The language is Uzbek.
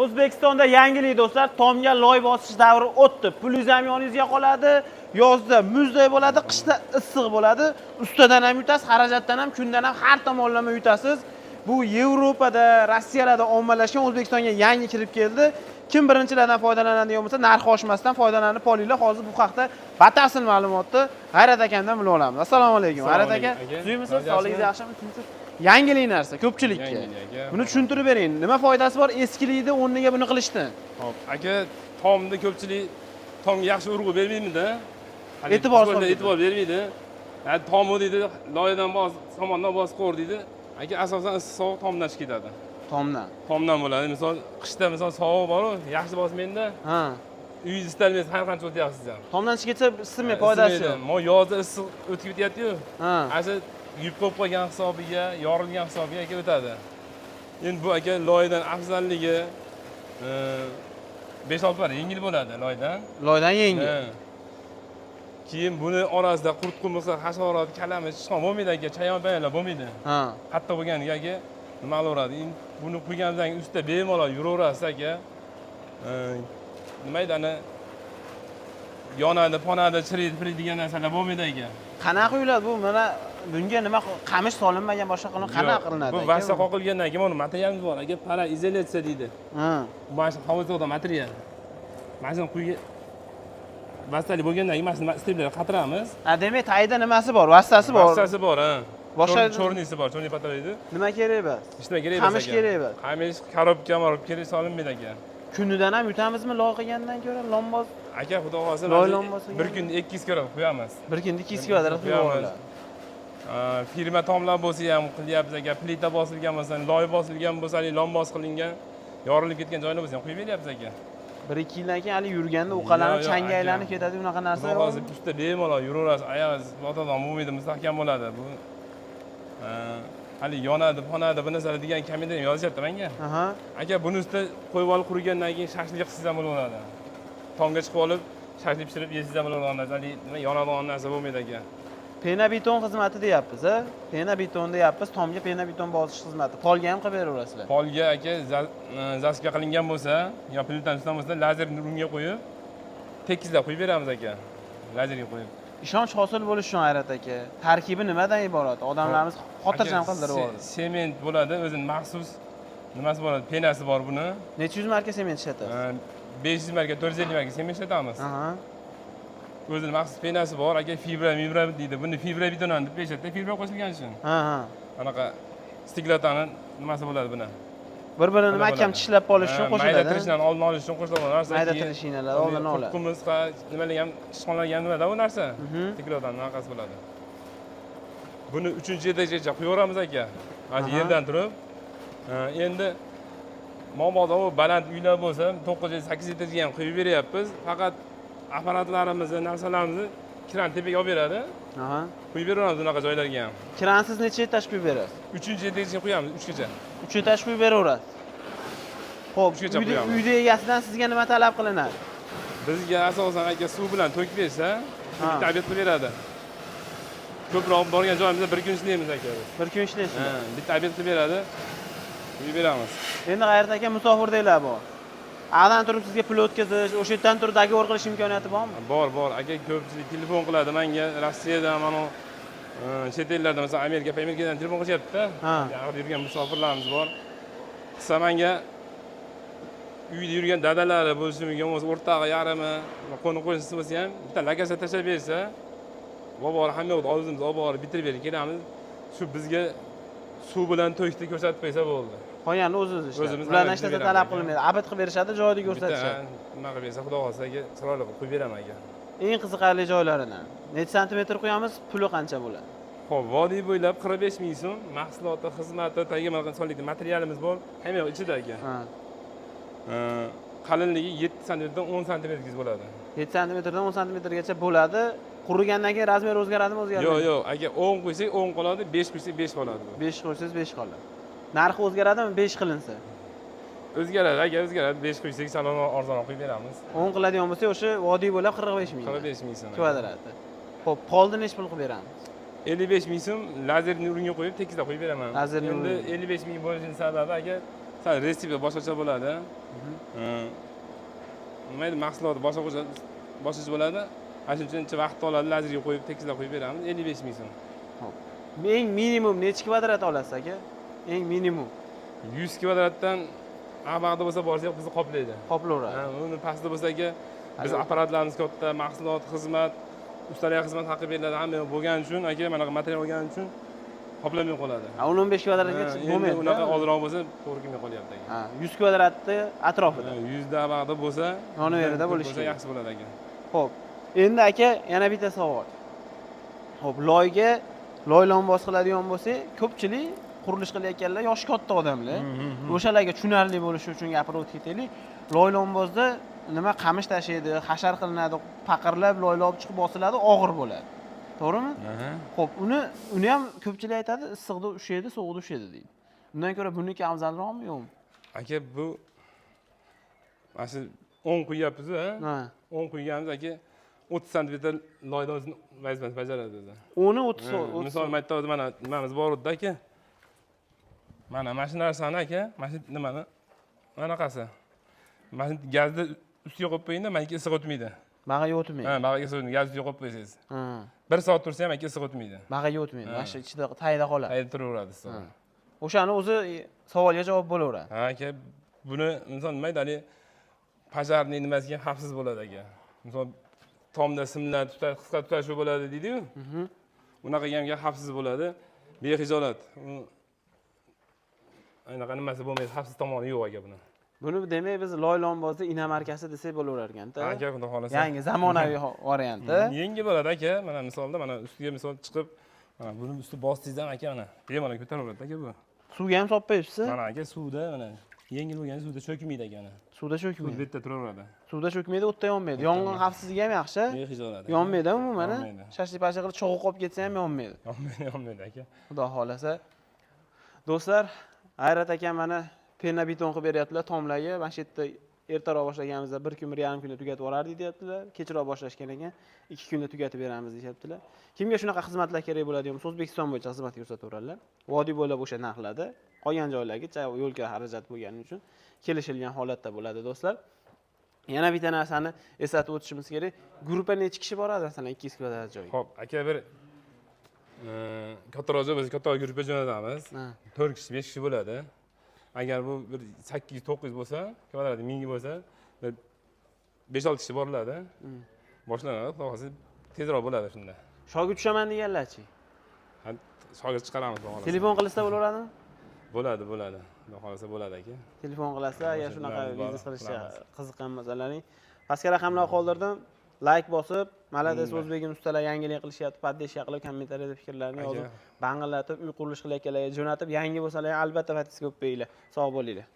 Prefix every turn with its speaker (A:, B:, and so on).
A: O'zbekistonda yangilik, do'stlar, tomga loy bosish davri o'tdi. Pulingiz ham yoningizga qoladi, yozda muzday bo'ladi, qishda issiq bo'ladi. Ustadan ham yutasiz, xarajatdan ham, kundan ham, har tomonlama yutasiz. Bu Yevropada, Rossiyalarda ommalashgan, O'zbekistonga yangi kirib keldi. Kim birinchilardan foydalanadigan bo'lsa, narxi oshmasdan foydalanib qolinglar. Hozir bu haqda batafsil ma'lumotni G'ayrat akamdan bilib olamiz. Assalomu alaykum. G'ayrat aka,
B: Aka.
A: tuzukmisiz?
B: Yaxshimi?
A: Sog'ligingiz yaxshimi? Tinchmi? Yangilik narsa ko'pchilikka.
B: Yangilik, aka.
A: Buni tushuntirib bering. Nima foydasi bor eskilikni o'rniga buni qilishni?
B: Hop, aka, tomni ko'pchilik tomga yaxshi urg'u bermaymida.
A: E'tibor
B: solib
A: solmaydi.
B: E'tibor bermaydi. Ha, tomu deydi, loyidan bos, somondan bos qo'r deydi. Aka, asosan issiq sovuq tomdan chiqib ketadi.
A: Tomdan.
B: Tomdan bo'ladi. Misol, qishda misol sovuq bor-u, yaxshi bosmaydi. Uyingiz istalmaysiz, har qancha o'tyapsiz ham.
A: Tomdan chiqib ketsa isitmay foydasi yo'q.
B: Mo yozda issiq o'tib ketyapti-yu. Ana shu yupqa bo'lib qolgan hisobiga, yorilgan hisobiga, aka, o'tadi. Endi bu, aka, loydan afzalligi 5-6 bor yengil bo'ladi loydan.
A: Loydan yengil.
B: Ha. Keyin buni orasida qurt qurmisa, hasharot, kalami, sichqon bo'lmaydi, aka, chayon payanlar bo'lmaydi. Qattiq bo'lganiga, aka, nima qilaveradi? Endi buni qo'ygandan keyin ustida bemalol yuraverasiz, aka. Nima edi, ana yonadi, ponadi, chiriydi, piriydi degan narsalar bo'lmaydi, aka.
A: Qanaqa quyiladi bu? Mana bunga nima qamish solinmagan, boshqa qilingan, qanaqa
B: Yo'q,
A: qilinadi?
B: bu
A: aka?
B: Vassa qoqilgandan keyin mana materialimiz bor, aka, paraizolyatsiya deydi. Mana shu havo material. Mana shuni quyga vastali bo'lgandan keyin mana shuni steblar qatiramiz.
A: Ha, demak, tagida nimasi bor? Vastasi bor.
B: Vastasi bor, ha. Черный si bor, черный потолок edi.
A: Nima kerak emas?
B: Hech nima kerak emas,
A: Qamish
B: aka.
A: Kerak emas.
B: Qamish, korobka, marobka kerak solinmaydi, aka.
A: Kunidan ham yutamizmi loy qilgandan ko'ra lomboz?
B: Aka, xudo xohlasa,
A: Loy
B: mana
A: lomboz
B: bir kunda 200 kvadrat qo'yamiz.
A: Bir kunda 200 kvadrat
B: Qo'yamiz.
A: qo'yamiz.
B: Firma tomlar bo'lsa ham qilyapmiz, aka. Plita bosilgan bo'lsa, loy bosilgan bo'lsa, haligi lomboz qilingan, yorilib ketgan joylar bo'lsa ham qo'yib beryapmiz, aka.
A: 1-2 yildan keyin hali yurganda uqalanib,
B: Yo'q, yo'q,
A: changga
B: aka.
A: aylanib ketadi, unaqa narsa
B: Xudo xohlasa, ustida bemalol yuraverasiz, oyog'ingiz botadigan bo'lmaydi, mustahkam bo'ladi. Bu hali yonadi, ponadi, bu narsalar degan kommentariy yozishyapti menga. Aka, buni ustida qo'yib olib, qurigandan keyin shashlik qilsangiz ham bo'laveradi. Tomga chiqib olib, shashlik pishirib yesangiz ham bo'laveradi narsa, haligi nima yonadigan narsa bo'lmaydi, aka.
A: Пена beton xizmati deyapmiz, a? Пена beton deyapmiz, tomga пена beton bosish xizmati. Polga ham qilib beraverasizlar.
B: Polga, aka, засыпка qilingan bo'lsa yo plitani ustidan bo'lsa, lazerni unga qo'yib, tekizlab qo'yib beramiz, aka. Lazerga qo'yib.
A: Ishonch hosil bo'lishi uchun, G'ayrat aka, tarkibi nimadan iborat? Odamlarimiz xotirjam
B: Aka,
A: qildirib yubordi.
B: Sement bo'ladi, o'zini maxsus nimasi bo'ladi, пена si bor buni.
A: Necha yuz marka sement ishlatasiz?
B: 500 marka, 450 marka sement ishlatamiz. O'zini maxsus пена si bor, aka, fibra, mibra deydi. Buni fibra beton ham deb berishadi, fibra qo'shilgan uchun.
A: Ha, ha.
B: Anaqa steklotani nimasi bo'ladi buni.
A: Bir-birini
B: Nima
A: mahkam
B: bo'ladi?
A: tishlab qolish uchun
B: Ha, mayda
A: qo'shiladi.
B: tirishdan oldini olish uchun qo'shiladigan narsa.
A: Mayda
B: Keyin
A: tirishinalar oldini oladi.
B: Qurt-qumursqa nimalar ham, sichqonlarga ham nimada bu narsa. Steklotani anaqasi bo'ladi. Buni uchinchi etajgacha qo'yaveramiz, aka. Mana shu yerdan turib. Ha, endi mabodo u baland uylar bo'lsa, 9 8 etajga ham qo'yib beryapmiz. Faqat apparatlarimizni, narsalarimizni kran tepaga olib beradi. Qo'yib beraveramiz unaqa joylarga ham.
A: Kransiz necha etaj qo'yib berasiz?
B: Uchinchi etajga qo'yamiz, uchgacha.
A: 3 etaj qo'yib beraverasiz. Xo'p,
B: Uchgacha
A: uyda
B: qo'yamiz.
A: Uyda egasidan sizga nima talab qilinadi?
B: Bizga asosan, aka, suv bilan to'kib bersa, bitta обед qilib beradi. Ko'proq borgan joyimizda bir kun ishlaymiz, aka, biz.
A: Bir kun ishlaysiz.
B: Ha, bitta обед qilib beradi. Qo'yib beramiz.
A: Endi, G'ayrat aka, musofirdaklar bor. Adan turib sizga pul o'tkazish, o'sha yerdan turib договор qilish imkoniyati bormi?
B: Bor, bor. Aka, ko'pchilik telefon qiladi menga Rossiyadan, mana chet ellardan, masalan, Amerika, Amerikadan telefon qilishyapti-da. Yaqinda yurgan musofirlarimiz bor. Qilsa menga uyda yurgan dadalari bo'lishi mumkin, bo'lmasa o'rtog'i, yarimi, qo'ni qo'shnisi bo'lsa ham bitta локация tashlab bersa, borib hamma yoqda o'zimiz olib borib bitirib berib kelamiz. Shu bizga suv bilan to'kni ko'rsatib qo'ysa bo'ldi.
A: Qolganini o'zingiz ishlaysiz.
B: O'zimiz
A: Ulardan
B: hamma
A: hech narsa
B: beramiz,
A: talab
B: aka.
A: qilinmaydi. Обед qilib berishadi, joyida
B: Bitta
A: ko'rsatishadi.
B: Nima qilib bersa, xudo xohlasa, aka, chiroyli qilib qo'yib beraman, aka.
A: Eng qiziqarli joylaridan. Necha santimetr qo'yamiz, puli qancha bo'ladi?
B: Ho'p, vodiy bo'ylab 45 ming so'm, mahsuloti, xizmati, tagiga mana sollik materialimiz bor, hamma yoq ichida, aka. Qalinligi 7 santimetrdan 10 santimetrgacha bo'ladi.
A: 7 santimetrdan 10 santimetrgacha bo'ladi. Qurigandan keyin размер o'zgaradimi, o'zgarmaydi?
B: Yo'q, aka, 10 qo'ysak 10 qoladi, 5 qo'ysak 5 qoladi.
A: 5 qo'ysangiz 5 qoladi. Narxi o'zgaradimi 5 qilinsa?
B: O'zgaradi, aka, o'zgaradi. 5 qo'ysak sal arzonroq qo'yib beramiz.
A: 10 qiladigan bo'lsak, o'sha vodiy bo'ylab 45 ming.
B: 45 ming so'm, aka.
A: Kvadrati. Xo'p, polni nechi pul qilib beramiz?
B: 55 ming so'm, lazerni o'ringa qo'yib, tekizlab qo'yib beraman.
A: Lazerni
B: Endi
A: o'rniga.
B: 55 ming bo'lishini sababi, aka, Sal resipi boshqacha bo'ladi. Nima edi, mahsulot boshqacha bo'ladi. Ana shuning uchun vaqt oladi, lazerga qo'yib, tekslab qo'yib beramiz. 55 ming so'm.
A: Xo'p. Eng minimum necha kvadrat olasiz aka? Eng minimum
B: 100 kvadratdan aqbaqda bo'lsa borsak bizni qoplaydi.
A: Qoplayveradi.
B: Ha, uni pastda bo'lsa aka, biz apparatlarimiz katta, mahsulot, xizmat, ustalarga xizmat haqi beriladi, hamma bo'lgani uchun aka, mana material bo'lgani uchun qoplamay qoladi.
A: Ha, 10-15 kvadratga bo'lmaydi.
B: Unaqa ozroq bo'lsa to'g'ri kelmay qolyapti aka.
A: Ha, 100 kvadratni atrofida.
B: 100 da aqbaqda bo'lsa,
A: yoniverida bo'lishi kerak.
B: Yaxshi bo'ladi aka.
A: Xo'p. Endi aka yana bitta savol. Xo'p, loyga loylonboz qiladigan bo'lsak, ko'pchilik qurilish qilayotganlar yoshi katta odamlar. O'shalarga tushunarli bo'lishi uchun gapirib o'tib ketaylik. Loylonbozda nima qamish tashlaydi, hashar qilinadi, paqirlab loylab chiqib bosiladi, og'ir bo'ladi. To'g'rimi? Xo'p, uni ham ko'pchilik aytadi, issiqda ushaydi, sovuqda ushaydi deydi. Undan ko'ra buniki afzalroqmi, yo'qmi?
B: Aka, bu mana shu 10 quyapmiz, ha?
A: Ha.
B: 10 quyganimiz aka 30 santimetr loydan o'zini vazifasini bajaradi o'zi.
A: 10 30.
B: Misol mayda o'zi mana nimamiz bor edi aka. Mana shu narsani aka, mana shu nimani anaqasi. Mana shu gazni ustiga qo'yib qo'yingda, mana issiq o'tmaydi.
A: Bag'aga o'tmaydi.
B: Ha, bag'aga issiq o'tmaydi, gaz ustiga qo'yib qo'ysangiz.
A: Ha.
B: 1 soat tursa ham aka issiq o'tmaydi.
A: Bag'aga o'tmaydi. Mana shu ichida tagida qoladi.
B: Tagida turaveradi issiq.
A: O'shani o'zi savolga javob bo'laveradi.
B: Ha aka, buni inson nima deydi, haligi pajarniy nimasiga xavfsiz bo'ladi aka. Misol tomda simlar qisqa tutashuv bo'ladi deydi-yu. Unaqa ham xavfsiz bo'ladi. Bexijolat. Anaqa nimasi bo'lmaydi, xavfsiz tomoni yo'q aka buni.
A: Buni demak biz loylonbozda inomarkasi desak bo'laverar ekanda.
B: Aka, xudo xolasa.
A: Yangi zamonaviy varianti.
B: Yengil bo'ladi aka. Mana misolda mana ustiga misol chiqib, mana buni usti bosdingiz ham aka mana bemalol ko'taraveradi aka bu.
A: Suvga ham solib qo'yibsiz?
B: Mana aka suvda mana yengil bo'lgani suvda cho'kmaydi aka mana.
A: Suvda cho'kmaydi.
B: Suv betda turaveradi.
A: Suvda cho'kmaydi, o'tda yonmaydi. Yong'in xavfsizligi ham yaxshi.
B: Bexijolat.
A: Yonmaydi umuman.
B: Yonmaydi.
A: Shashlik pasha qilib chog'i qolib ketsa ham yonmaydi.
B: Yonmaydi, yonmaydi aka.
A: Xudo xolasa. Do'stlar, G'ayrat aka mana pena beton qilib beryaptilar tomlarga. Mana shu yerda ertaroq boshlaganimizda 1 kun, 1,5 kunda tugatib yuborardik deyaptilar. Kechroq boshlashgan ekan, 2 kunda tugatib beramiz deyaptilar. Kimga shunaqa xizmatlar kerak bo'ladigan bo'lsa, O'zbekiston bo'yicha xizmat ko'rsataveradilar. Vodiy bo'ylab o'sha narxlarda, qolgan joylarga yo'lga xarajat bo'lgani uchun kelishilgan holatda bo'ladi do'stlar. Yana bitta narsani eslatib o'tishimiz kerak. Gruppa necha kishi boradi masalan 200 kvadrat joyga?
B: Xo'p, aka bir kattaroq joy bo'lsa, kattaroq gruppa jo'natamiz. 4 kishi, 5 kishi bo'ladi. Agar bu bir 800-900 bo'lsa, kvadrat 1000 bo'lsa, bir 5-6 kishi boriladi. Boshlanadi, xudo xohlasa tezroq bo'ladi shunda.
A: Shogird tushaman deganlar-chi?
B: Ha, shogird chiqaramiz xudo xohlasa.
A: Telefon qilsa bo'laveradimi?
B: Bo'ladi, bo'ladi. Xudo xohlasa bo'ladi aka.
A: Telefon qilasizlar, agar shunaqa biznes qilishga
B: qilamiz.
A: Qiziqqan bo'lsalaring. Pastga raqamlar qoldirdim. Like bosib, malades o'zbegim ustalar yangilik qilishyapti, podдержка qilib, kommentariyada fikrlarini yozib, bang'illatib, uy qurilish qilayotganlarga jo'natib, yangi bo'lsalar albatta подписка qo'yib qo'yinglar. Sog' bo'linglar.